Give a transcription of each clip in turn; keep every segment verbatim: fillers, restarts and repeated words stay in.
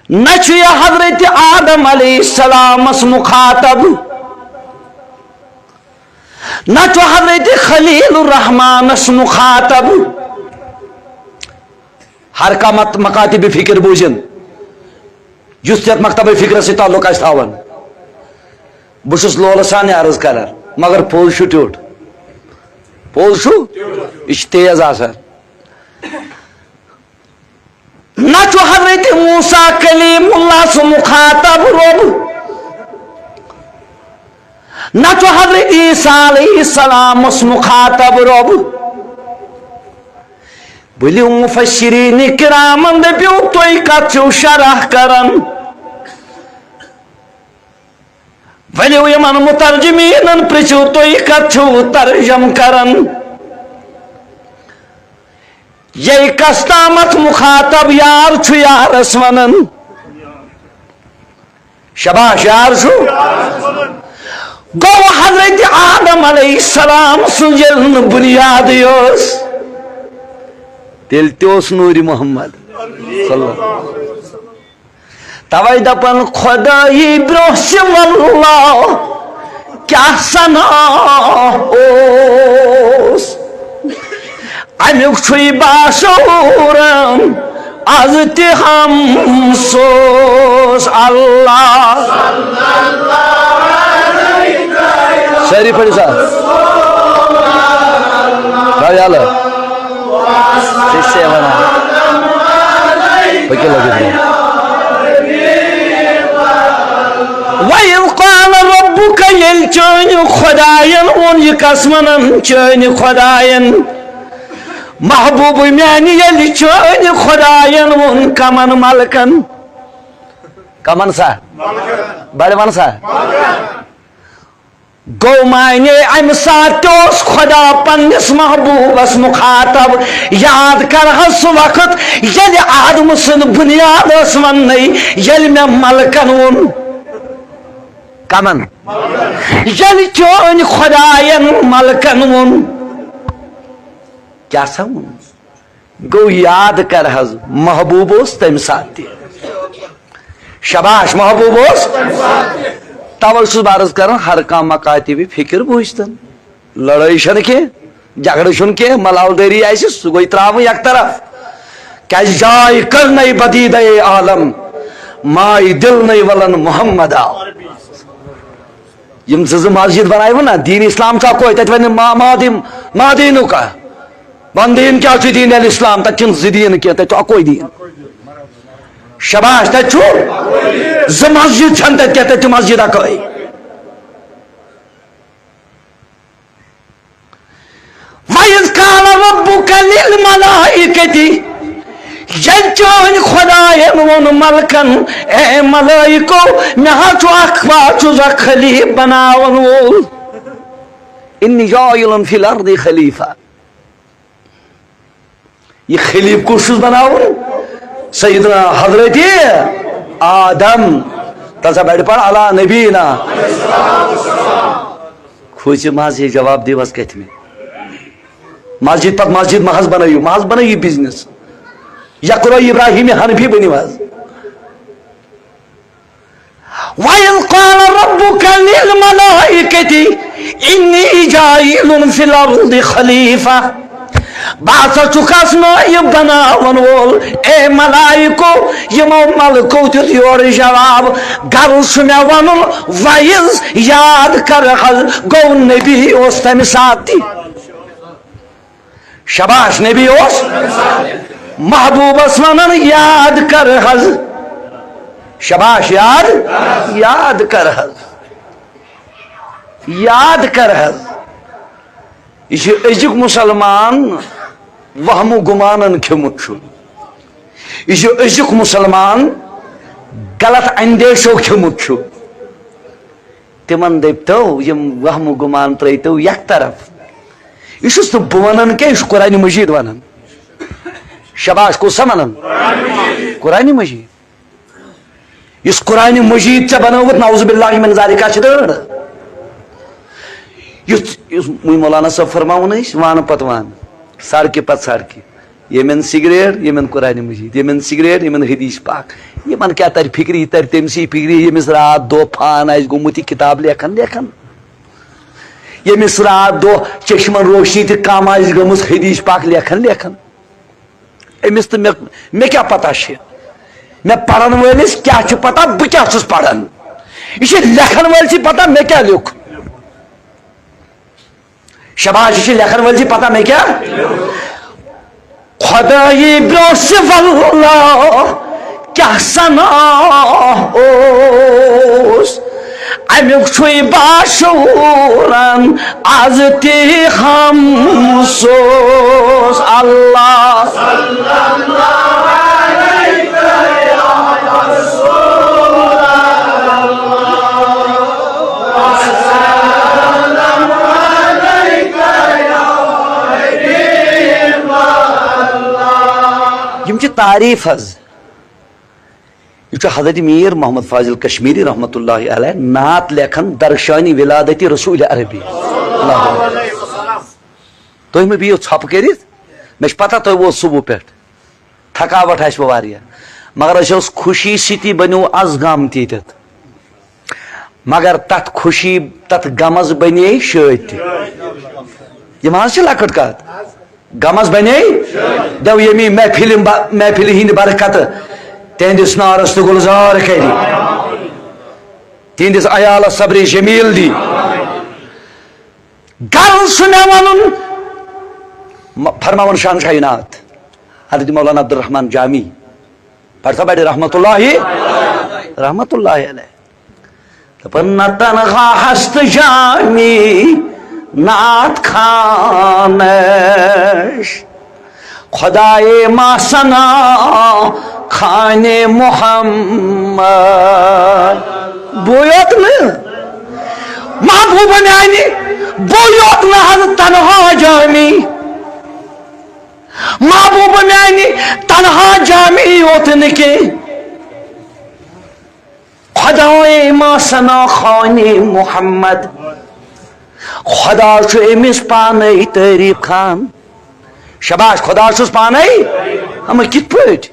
نہ چھُ یہِ حضرت آدم علیہ السلامس مخاطب، نہ چھُ حضرت خلیل الرحمانس مخاطب۔ ہر کانٛہہ مت-، مکاتب فکر بوٗزِن، یُس تہِ یتھ مکتبہ فکرس سۭتۍ تعلق آسہِ تھاوان۔ بہٕ چھُس لولہٕ سان یہِ عرض کران، مگر پوٚز چھُ ٹیوٚٹھ۔ پوٚز چھُ، یہِ چھُ تیز آسان۔ نہ چھُ حضرت موسیٰ کلیم اللہ سُہ مخاطب رۄب، نہ چھُ حضرت عیسیٰ علیہ السلامس مخاطب رۄب۔ ؤلِو مفسرین کرامن دٔپِو، تُہۍ کتھ چھِو شرح کران؟ ؤلِو یِمن مترجمیٖنن پرٛژھِو، تُہۍ کتھ چھِو ترجم کران؟ یہِ کس تامتھ مخاطب یار چھُ یارس ونان؟ شاباش یار چھُ۔ گوٚو حضرت آدم علیہ السلام سٕنٛز ییٚلہِ نہٕ بُنیادٕے ٲس، تیٚلہِ تہِ اوس نوٗرِ محمد صلی اللہ علیہ وسلم۔ توے دپن خدایی برونٛہہ سِو اللہ کیٛاہ سنا اوس۔ امیُک چھُے باشعوٗر از تہِ ہم سوز اللہ۔ سٲری پٔرِو سا۔ تھاو یلہٕ۔ ژےٚ چھِ سا وَنان؟ پٔکِو لٲگِتھ برٛونٛہہ۔ وَإِذْ قَالَ رَبُّكَ، ییٚلہِ چٲنۍ خۄدایَن ووٚن، یہِ کَس وَنان چٲنۍ خۄدایَن؟ محبوٗب میٛانہِ، ییٚلہِ چٲنۍ خۄدایَن ووٚن کَمَن مَلکَن؟ کَمَن سا؟ بَڑِ وَن سا۔ گوٚو معنی، اَمہِ ساتہٕ تہِ اوس خۄدا پننِس محبوٗبس مُخاطب۔ یاد کر حظ سُہ وقت، ییٚلہِ آدمہٕ سٕنٛد بُنیاد ٲس وننَے، ییٚلہِ مےٚ ملکن ووٚن۔ کمن؟ ییٚلہِ چٲنۍ خۄداین ملکن ووٚن۔ کیٛاہ سا ووٚن؟ گوٚو یاد کر حظ، محبوٗب اوس تَمہِ ساتہٕ تہِ۔ شاباش، محبوٗب اوس۔ توے چھُس بہٕ عرض کران، ہر کانٛہہ مکاتب فکر بوٗزتن۔ لڑٲے چھنہٕ کینٛہہ، جھگڑٕ چھُنہٕ کینٛہہ، ملالدٲری آسہِ، سُہ گوٚو ترٛاوُن یک طرف۔ کیٛازِ جاے کٔر نَے بدیدے عالم، ماے دِل نَے ولن محمد آو۔ یِم زٕ زٕ مسجد بنایہِ وٕ نا، دین اسلام چھُ اکوے، تتہِ ونہِ ما-، ما دین، ما دینُک کانٛہہ۔ ون دین کیٛاہ چھُ دین الاسلام؟ تتہِ چھُنہٕ زٕ دین کینٛہہ، تتہِ چھُ اکوے دین۔ شاباش، تتہِ چھُ زٕ مسجد چھنہٕ تتہِ کینٛہہ، تتہِ چھُ مسجد اکٲے۔ وَإِذْ قَالَ رَبُّكَ لِلْمَلَائِكَةِ، ییٚلہِ چٲنۍ خۄدایَن ووٚن ملکن، اے ملائکو، مےٚ حظ چھُ اکھ، بہٕ حظ چھُس اکھ خلیٖفہٕ بناون وول۔ اِنِّی جَاعِلٌ فِی الْأَرْضِ خَلیٖفَةً۔ یہِ خلیٖفہٕ کُس چھُس بناوُن؟ سیدنا حضرت آدم۔ تَلہٕ سا بَڑِ پَر علی نبینا۔ کھوٗژِ مہ حظ یہِ جواب دِیِو حظ کَتھِ مےٚ۔ مسجد پتہٕ مسجد مہ حظ بنٲیِو، مہ حظ بنٲیِو business۔ یقرأ ابراہیم حنفی بٔنِو حظ۔ وَإِذْ قَالَ رَبُّكَ لِلْمَلَائِكَةِ إِنِّی جَاعِلٌ فِی الْأَرْضِ خَلیٖفَةً۔ بہٕ ہسا چھُکھ نٲیِب بناون وول۔ اے ملائکو، یِمو ملکو دیُت یورٕ جواب، غرض چھُ مےٚ ونُن، وَإِذْ، یاد کر حظ، گوٚو نبی اوس تمہِ ساتہٕ تہِ۔ شاباش، نبی اوس محبوبس ونان، یاد کر حظ۔ شاباش، یاد، یاد کر حظ، یاد کر حظ۔ یہِ چھُ أزیُک مُسلمان وہمہٕ گُمانن کھیوٚمُت چھُ۔ یہِ چھُ أزیُک مُسلمان غلط اندیشو کھیوٚمُت چھُ۔ تِمن دٔپۍتو، یِم وہمہٕ گُمان ترٲیتو یک طرف۔ یہِ چھُس نہٕ بہٕ ونان کینٛہہ، یہِ چھُ قرآنِ مجید ونان۔ شاباش، کُس سا ونان؟ قرآنِ مجید۔ یُس قرآنِ مجید ژےٚ بنٲوٕتھ، نعوذ باللہ من ذالک، چھِ دٲر۔ یُس، یُس مولانا صٲب فرماوان ٲسۍ، وانہٕ پتہٕ وانہٕ، سڑکہِ پتہٕ سڑکہِ۔ ییٚمٮ۪ن سگریٹ، ییٚمٮ۪ن قرآنِ مجید، ییٚمٮ۪ن سگریٹ، ییٚمٮ۪ن حدیث پاک، یِمن کیٛاہ ترِ فِکرِ؟ یہِ ترِ تٔمسٕے فِکرِ، ییٚمِس راتھ دۄہ فان آسہِ گوٚمُت یہِ کِتاب لیکھان لیکھان، ییٚمِس راتھ دۄہ چشمن روشنی تہِ کم آسہِ گٔمٕژ، حدیث پاک لیکھان لیکھان۔ أمِس تہٕ مےٚ، مےٚ کیٛاہ پتہ چھِ؟ مےٚ پرن وٲلِس کیٛاہ چھُ پتہ بہٕ کیٛاہ چھُس پران؟ یہِ چھِ لیکھن وٲلۍ سٕے پتہ مےٚ کیٛاہ لیوٚکھ۔ شاباش، یہِ چھِ لیکھن وٲلۍ سٕے پتہ مےٚ کیٛاہ۔ خۄدایہِ برٛونٛہہ سُہ واللہ کیٛاہ ثنا اوس، اَمیُک چھُے باشعوٗرن از تہِ ہم سوز اللہ۔ یِم چھِ تعریٖف حظ۔ یہِ چھُ حضرت میر محمد فاضل کشمیری رحمتہ اللہ علیہ نعت لیکھان درخشانی ولادت رسول عربی۔ اللہ اکبر۔ تُہۍ مہٕ بِہِو ژھۄپہٕ کٔرِتھ، مےٚ چھِ پتہ تۄہہِ ووت صبح پٮ۪ٹھ، تھکاوٹ آسہِ وۄنۍ واریاہ، مگر أسۍ اوس خوشی سۭتی بنیو از غم تہِ ییٚتٮ۪تھ۔ مگر تتھ خوشی، تتھ غمس بنے شٲدۍ تہِ۔ یِم حظ چھِ لۄکٕٹ کتھ۔ غمس بنے دو ییٚمی محفِلہِ، محفِلہِ ہِنٛدِ برکتہٕ تِہنٛدِس نارس تہِ گُلزار کرِ، تِہنٛدِس عیالس صبرِ جمیل دی۔ غرض چھُ مےٚ ونُن، م-، فرماوان شاہ کائنات حضرت مولانا عبدالرحمان جامی، پڑھتا بڑے رحمت اللہ، رحمت اللہ علیہ۔ دپان نہ تنہا ہست جامی نعت خوانش، خدائے ما ثنا خوان محمد۔ بوٗ یوت نہٕ، محبوب میانہِ، بوٗ یوت نہٕ حظ تنہا جامی۔ محبوب میانہِ، تنہا جامی یوت نہٕ کینٛہہ۔ خدائے ما ثنا خوان محمد۔ خدا چھُ أمِس پانے تعریٖف خوان۔ شاباش، خدا چھُس پانے۔ اما کِتھ پٲٹھۍ؟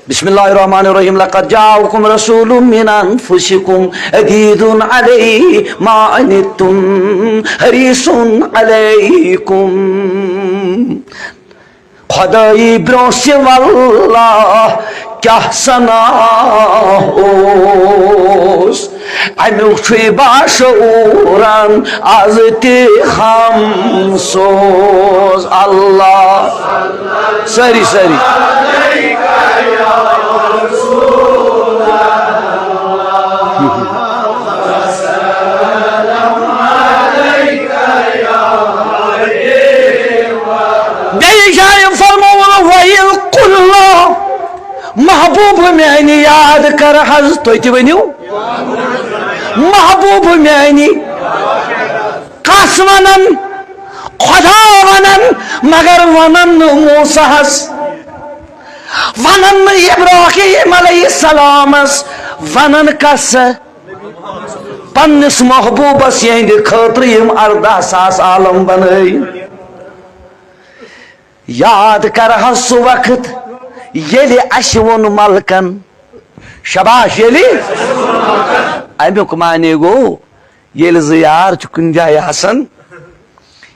بسم اللہ الرحمن الرحیم۔ لقد جاءکم رسول من انفسکم عزیز علیہ ما عنتم حریص علیکم۔ خدایی برونٛہہ سُہ واللہ کیٛاہ ثنا اوس، امیُک چھُے باشعوٗرن از تہِ ہم سوز۔ اللہ، سٲری، سٲری۔ بیٚیہِ جایہِ فرمووُن، وَإِذْ قُلْنَا، محبوب میانہِ یاد کر حظ، تُہۍ تہِ ؤنِو، محبوب میانہِ، کس ونن؟ خدا ونن، مگر ونن نہٕ موسیٰ ہس، ونن نہٕ ابراہیم علیہ السلامس، ونن کس؟ پننِس محبوبس، یِہنٛدِ خٲطرٕ یِم ارداہ ساس عالم بنٲوۍ۔ یاد کر حظ سُہ وقت ییٚلہِ اسہِ ووٚن ملکن، شاباش، ییٚلہِ، امیُک معنی گوٚو، ییٚلہِ زٕ یار چھِ کُنہِ جایہِ آسان،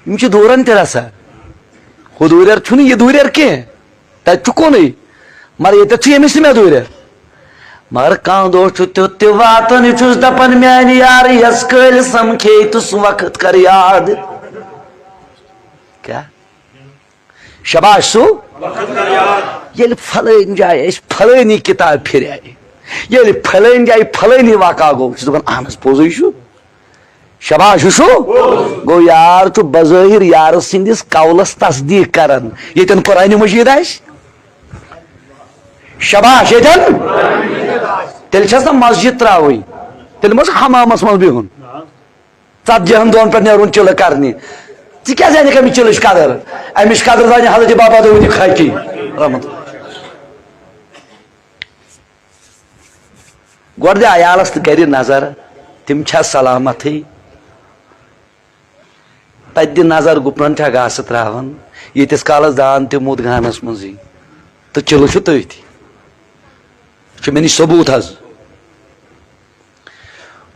یِم چھِ دوٗرن تہِ رسان۔ ہُہ دوٗریر چھُنہٕ یہِ دوٗریر کینٛہہ، تتہِ چھُ کُنُے، مگر ییٚتٮ۪تھ چھُ ییٚمِس تہِ مےٚ دوٗریر۔ مگر کانٛہہ دۄہ چھُ تیُتھ تہِ واتان، یہِ چھُس دپان، میانہِ یارٕ یس کٲلۍ سمکھے تہٕ سُہ وقت کر یاد۔ کیٛاہ؟ شاباش سُہ۔ ییٚلہِ فلٲنۍ جایہِ اَسہِ فلٲنی کِتاب پھِرے، ییٚلہِ فلٲنۍ جایہِ فلٲنی واقعہ گوٚو، چھُس دَپان، اَہن حظ، پوٚزُے چھُ۔ شاباش، یہِ چھُ۔ گوٚو، یار چھُ بظٲہِر یارٕ سٕنٛدِس قولس تصدیٖق کران، ییٚتٮ۪ن قرآنِ مجیٖد آسہِ۔ شاباش، ییٚتٮ۪ن۔ تیٚلہِ چھَس نہ مسجد ترٛاوٕنۍ، تیٚلہِ ما چھُ حمامس منٛز بِہُن؟ ژتجی ہن دۄہن پٮ۪ٹھ نیرُن چِلہٕ کرنہِ۔ ژٕ کیٛازِ زانکھ أمِس چِلٕچ قدر؟ أمِچ قدر زانہِ حضرت بابا داوود خاکی رحمت اللہ۔ گۄڈٕ دِ عیالس تہٕ گرِ نظر، تِم چھا سلامتھٕے؟ تتہِ دِ نظر، گُپنن چھا گاسہٕ تراوان؟ ییٖتِس کالس دان تہِ موٚد گانس منٛزٕے، تہٕ چِلہٕ چھُ تٔتھۍ۔ چھُ مےٚ نِش ثبوٗت حظ۔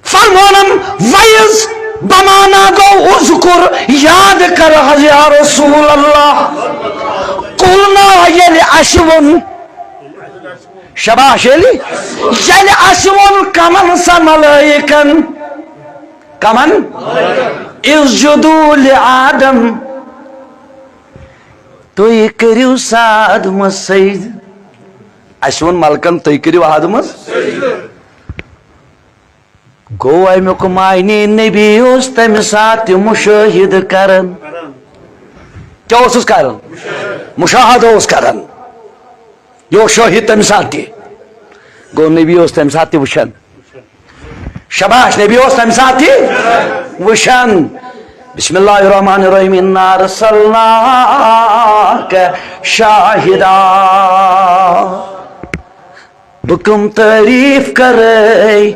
فرمونم، ویز بمانا گو اذکر، یاد کر حض یا رسول اللہ۔ قلنا، ییٚلہِ اَسہِ ووٚن، شاباش، ییٚلہِ، ییٚلہِ اَسہِ ووٚن کمن سا ملائکن، کمن؟ اسجدوا لآدم، تُہۍ کٔرِو سا آدمس سجدٕ۔ اَسہِ ووٚن ملکن، تُہۍ کٔرِو آدمس۔ گوٚو اَمیُک معنی نبی اوس تَمہِ ساتہٕ تہِ مُشٲہِدٕ کران۔ کیٛاہ اوسُس کران؟ مُشاہدٕ اوس کران۔ یہِ اوس شٲہِد تَمہِ ساتہٕ تہِ۔ گوٚو نبی اوس تَمہِ ساتہٕ تہِ وٕچھان۔ شاباش، نبی اوس تَمہِ ساتہٕ تہِ وٕچھان۔ بسم اللہ الرحمن الرحیم، انا ارسلناک شاہدا۔ بہٕ کٕم تعریٖف کرے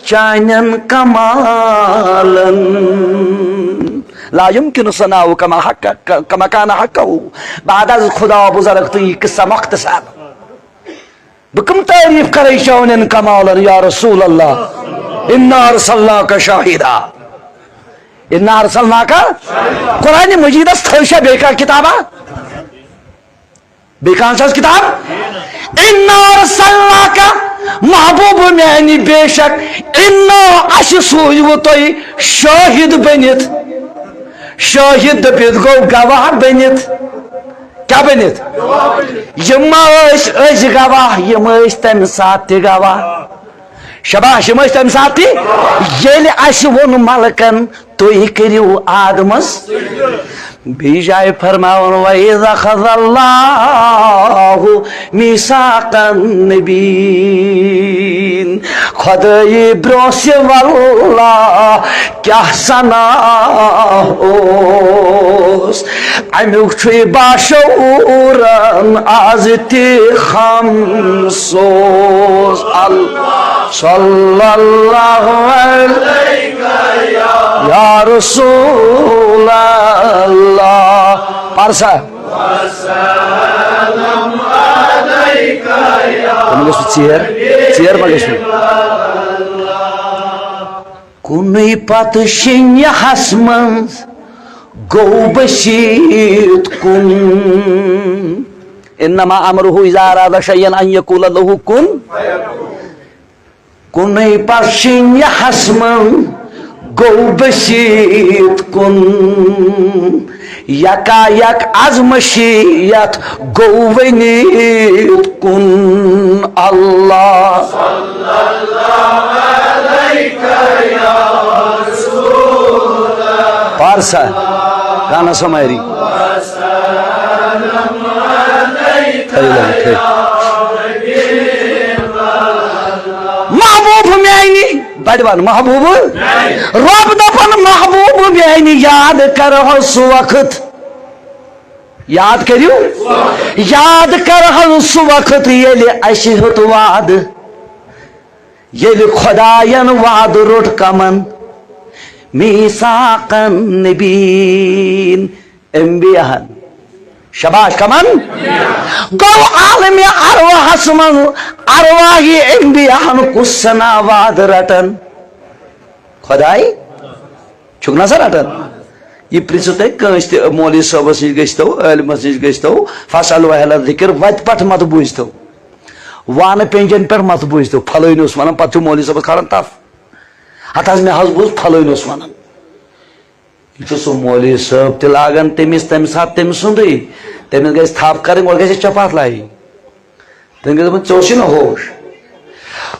چانٮ۪ن کمالن۔ لا یمکن ثناؤک کما حق، کما کان حقہ۔ بعد از خدا بزرگ تو یہ قصہ مختصر۔ بہٕ کٕم تعریٖف کرے چانٮ۪ن کمالن یا رسول اللہ۔ انا ارسلناک شاہدا۔ انا ارسلناک۔ قرآن مجیدس تھٲو چھا بیٚیہِ کانٛہہ کتابا؟ بیٚیہِ کانٛہہ چھا کتاب؟ انا ارسلناک، محبوب میانہِ، بے شک انا، اسہِ سوٗزوٕ تۄہہِ شٲہد بٔنِتھ۔ شٲہد دٔپِتھ گوٚو گواہ بٔنِتھ۔ کیٛاہ بٔنِتھ؟ یِم ما ٲسۍ أزۍ گواہ، یِم ٲسۍ تَمہِ ساتہٕ تہِ گواہ۔ شاباش، یِم ٲسۍ تَمہِ ساتہٕ تہِ۔ ییٚلہِ اَسہِ ووٚن ملکن، تُہۍ کٔرِو آدمس، بیٚیہِ جایہِ فرماوُن، وَإِذْ أَخَذَ اللَّهُ مِيثَاقَ النَّبِيِّينَ۔ خۄدٲیی برونٛہہ سہِ واللہ کیٛاہ سنا اوس۔ اَمیُک چھُے باشعوٗرن آز تہِ خمسوس۔ اللہ صلی اللہ علیہ یا رسول اللہ۔ پرسا۔ تِمن گوٚژھ ژیر، ژیر ما گژھِ؟ کُنُے پتہٕ شیٚنہِ ہس منٛز گوٚو بٔسیٖت کُن۔ انما امرہ اذا اراد شیئا ان یقول لہ کن۔ کُنُے پتہٕ شیٚنہِ ہس منٛز گوٚو بٔسیٖت کُن۔ یکا یک از مشیت گوٚو ؤنِتھ کُن۔ اللہ۔ پارسا، گانا سماری۔ تھٲیِو لٲگِتھ، تھٲیِو۔ محبوب میانہِ، بڑِ ون محبوب۔ رب دپن محبوب میانہِ، یاد کرہو سُہ وقت۔ یاد کٔرِو، یاد کرہو سُہ وقت ییٚلہِ اَسہِ ہیوٚت وعدٕ، ییٚلہِ خۄداین وعدٕ روٚٹ کمن؟ میثاقن نبیین، انبیاہن۔ شاباش، کمن؟ گوٚو عالمِ ارواحس منٛز ارواحِ انبیاہن کُس سنا وعدٕ رٹن؟ خۄداے؟ چھُکھ نہ سا رٹان؟ یہِ پرژھِو تُہۍ کٲنٛسہِ تہِ مولوی صٲبس نِش گٔژھتو، عٲلمس نِش گٔژھتو، فاسألوا اہل الذکر، وتہِ پٮ۪ٹھ مت بوٗزتو، وانہٕ پیٚنجن پٮ۪ٹھ مت بوٗزتو، پھلٲنۍ اوس ونان، پتہٕ چھُ مولوی صٲبس کھالان تف۔ ہتہٕ حظ مےٚ حظ بوٗز پھلٲنۍ اوس ونان۔ یہِ چھُ سُہ مولوی صٲب تہِ لاگان تٔمِس، تمہِ ساتہٕ تٔمۍ سُنٛدٕے، تٔمِس گژھِ تھپھ کرٕنۍ، گۄڈٕ گژھِ چپاتھ لاگٕنۍ۔ تٔمۍ گٔے دَپان، "ژےٚ اوسُے نہ ہوش۔"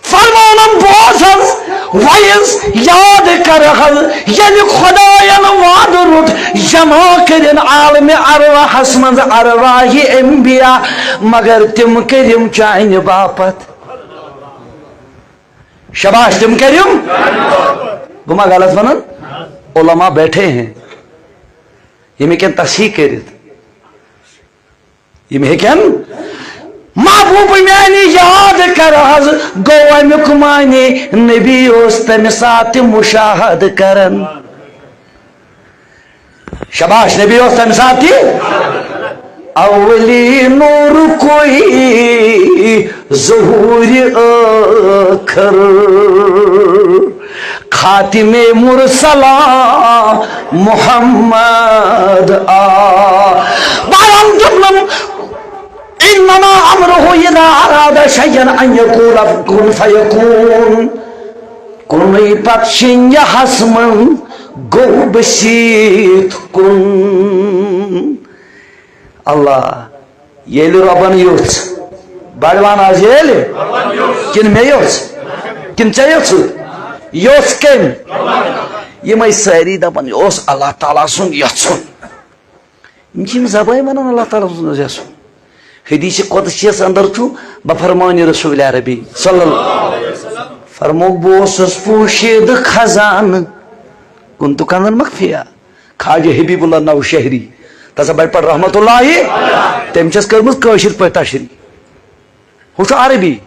فرماونم بوز حظ، ویز یاد کر حظ، ییٚلہِ خۄداین وعدٕ روٚٹ جمع کٔرِن عالمِ ارواحس منٛز ارواحِ انبیاء، مگر تِم کٔرِم چانہِ باپتھ۔ شاباش، تِم کٔرِم۔ بہٕ ما غلط ونان؟ علماء بیٹھے ہیں، یِم ہیٚکن تصحیح کٔرِتھ۔ یِم ہیٚکن۔ محبوب میانہِ یاد کر حظ، گوٚو امیُک معنی نبی اوس تمہِ ساتہٕ تہِ مشاہدٕ کران۔ شاباش، نبی اوس تمہِ ساتہٕ تہِ۔ اولی نور کوئی ظہور آخر، خاتم مرسلان محمد آ۔ بہرحال دوٚپنم، انما امره اذا اراد شيئا ان يقول له كن فيكون۔ کُنُے پتہٕ شِنجہس منٛز گوٚو بٔسیٖت کُن۔ اللہ، ییٚلہِ رۄبن یوٚژھ، بڑوان آز ییٚلہِ، کِنہٕ مےٚ یوٚژھ، کِنہٕ ژےٚ یوٚژھُتھ؟ یوٚژھ کٔمۍ؟ یِمے سٲری دپان، یہِ اوس اللہ تعالیٰ سُنٛد یژھُن۔ یِم چھِ یِم زبٲنۍ ونان اللہ تعالیٰ سُنٛد یژھُن۔ حدیث قدسیس اندر چھُ، بفرمان رسول عربی صلی اللہ علیہ وسلم فرموو، بہٕ اوسُس پوشیدٕ خزانہٕ، كنت كنزا مخفيا۔ خواجہ حبیب اللہ نوشہری، تسا بڑِ پٹھ رحمت اللہ، تٔمۍ چھس کٔرمٕژ کٲشِر پٲٹھۍ تشریح۔ ہُہ چھُ عربی۔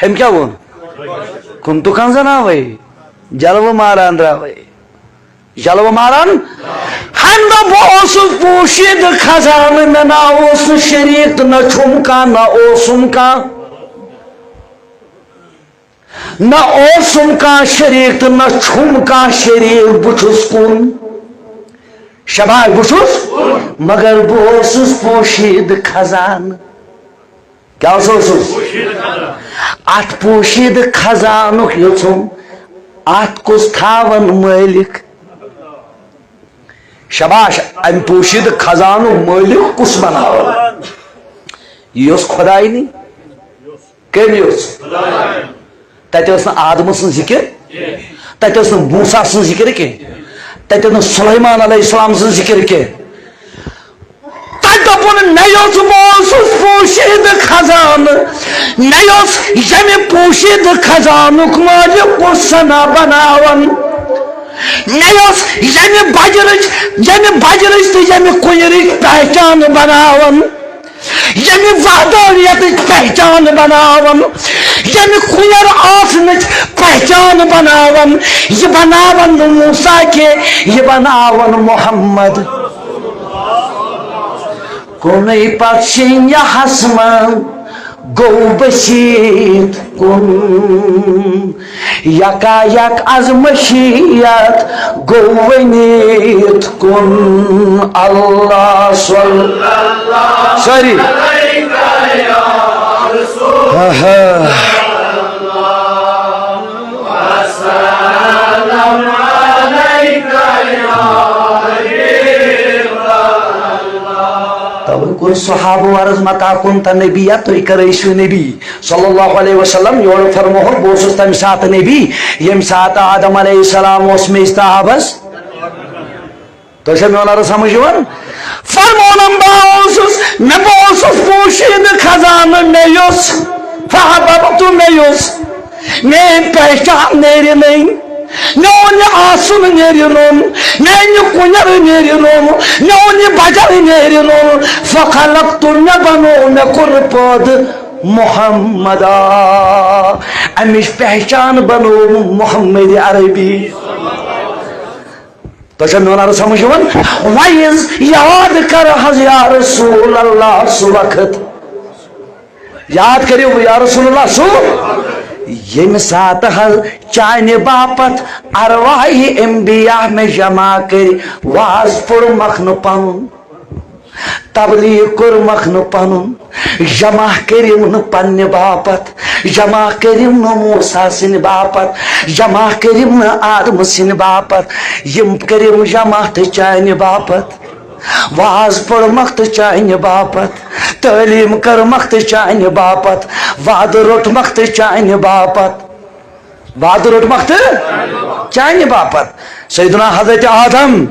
ہیٚمۍ کیٛاہ ووٚن؟ کُنتُک ہن زناوے، جلوٕ ماران درٛاوے۔ جلوٕ ماران۔ ہن دوٚپ، بہٕ اوسُس پوشیدٕ خزانہٕ، مےٚ نہ اوس نہٕ شریٖک، نہ چھُم کانٛہہ، نہ اوسُم کانٛہہ۔ نہ اوسُم کانٛہہ شریٖک تہٕ نہ چھُم کانٛہہ شریٖک، بہٕ چھُس کُن۔ شباش، بہٕ چھُس، مگر بہٕ اوسُس پوشیدٕ خزانہٕ۔ کیٛاہ اوسُس؟ اتھ پوشیدٕ خزانُک یوٚژھُم، اتھ کُس تھاون مٲلِک؟ شباش، امہِ پوشیدٕ خزانُک مٲلِک کُس بناون؟ یہِ اوس خداینی۔ کٔمۍ یوٚژھ؟ تتہِ ٲس نہٕ آدمہٕ سٕنٛز ذِکِر، تتہِ ٲس نہٕ موسیٰ سٕنٛز ذِکِر کینٛہہ، تتہِ ٲس نہٕ سلیمان علیہ السلام سٕنٛز ذِکِر کینٛہہ۔ تتہِ دوٚپُن، مےٚ یوٚژھ، بہٕ اوسُس پوشیدٕ خزانہٕ، مےٚ یوٚژھ ییٚمہِ پوشیدٕ خزانُک مٲلِک کُس سنا بناون، مےٚ یوٚژھ ییٚمہِ بجرٕچ، ییٚمہِ بجرٕچ تہٕ ییٚمہِ کُنرٕچ پہچان بناون۔ ییٚمہِ وحدانیتٕچ پہچان بناون، ییٚمہِ کُنر آسنٕچ پہچان بناون، یہِ بناون نہٕ موسیٰ کینٛہہ، یہِ بناون محمد۔ کُنُے پتہٕ شِنجہس منٛز گوٚو بٔسیٖت کُن۔ یکایک از مشیت گوٚو ؤنِتھ کُن۔ اللہ صل-، سٲری۔ ہا ہا۔ توے کوٚر صحابہٕ عرض، متیٰ کنت نبیاً، تُہۍ کر ٲسِو نبی؟ صلی اللہ علیہ وسلم، یورٕ فرموہُکھ، بہٕ اوسُس تَمہِ ساتہٕ نبی، ییٚمہِ ساتہٕ آدم علیہ السلام اوس میٚژِ تہٕ آبس۔ تۄہہِ چھا میون عرض سمجھ یِوان؟ فرمونم، بہٕ اوسُس، مےٚ، بہٕ اوسُس پوشیدٕ خزانہٕ، مےٚ یوٚژھ، فحببت، مےٚ یوٚژھ، میٲنۍ پہچان نیرِ نٔنۍ۔ میون یہِ آسُن نیرِ نوٚن، میانہِ کُنٮ۪ر نیرِ نوٚن، میون یہِ بجر نیرِ نوٚن۔ فخلقت، مےٚ بنوو، مےٚ کوٚر پٲدٕ محمدا۔ امِچ پہچان بنوو محمد عربی۔ تۄہہِ چھا میون عرض سمجھ یِوان؟ وۄنۍ یاد کر حظ یا رسول اللہ سُہ وقت۔ یاد کٔرِو یا رسول اللہ سُہ، ییٚمہِ ساتہٕ حظ چانہِ باپتھ ارواحِ انبیاء مےٚ جمع کٔرۍ، واز پوٚرمکھ نہٕ پنُن، تبلیغ کوٚرمکھ نہٕ پنُن، جمع کٔرِم نہٕ پننہِ باپتھ، جمع کٔرِم نہٕ موسیٰ سٕنٛدِ باپتھ، جمع کٔرِم نہٕ آدم سٕنٛدِ باپتھ، یِم کٔرِم جمع تہٕ چانہِ باپتھ۔ واز پوٚرمکھ تہٕ چانہِ باپتھ، تعلیٖم کٔرمکھ تہٕ چانہِ باپتھ، وعدٕ روٚٹمکھ تہٕ چانہِ باپتھ، وعدٕ روٚٹمکھ تہٕ چانہِ باپتھ۔ سیدنا حضرت آدم،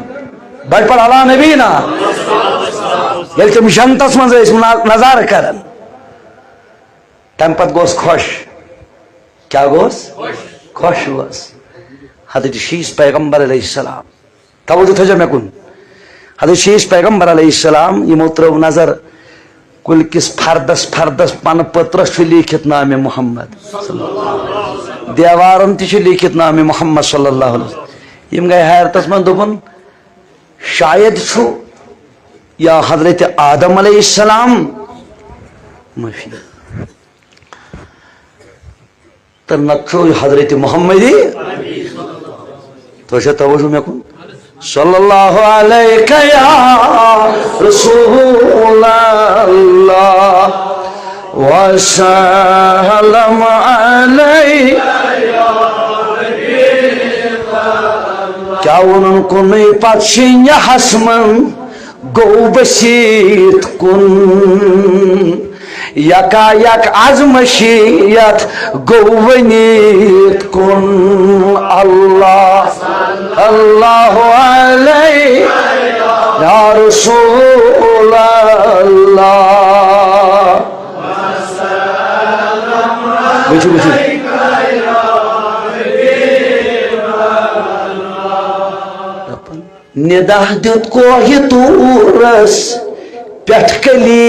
بڑِ پتھ علی نبینا، ییٚلہِ تِم جنتس منٛز ٲسۍ نا-، نظارٕ کران، تمہِ پتہٕ گوس خۄش۔ کیٛاہ گوس؟ خۄش اوس۔ حضرت شیٖس پیغمبر علیہ السلام، توجہ تھٲیزیو مےٚ کُن۔ حضرت شیٖس پیغمبر علیہ السلام، یِمو ترٲو نظر کُلۍ کِس فردس، فردس پنہٕ پٔترس چھُ لیٖکھِتھ نامِ محمد۔ دیوارن تہِ چھُ لیٖکھِتھ نامِ محمد صلی اللہ علیہ وسلم۔ یِم گٔے حیرتس منٛز، دوٚپُن، شاید چھُ یا حضرت آدم علیہ السلام، معافی۔ تہٕ نَتہٕ چھُ حضرت محمد۔ تُہۍ چھا توجہ مےٚ کُن؟ صلی اللہ علیک یا رسول اللہ وسلم علیک۔ کیٛاہ ووٚنُن کُنُے پتہٕ شیٖنہس منٛز؟ گوٚو ؤسیٖت کُن۔ یکا یک از مشیت گوٚو ؤنیٖت کُن۔ اللہ، اللہ علیہ یا رسول اللہ۔ وٕچھِو، وٕچھِو۔ ندا دیُت کوہِ طورس پٮ۪ٹھ کلی۔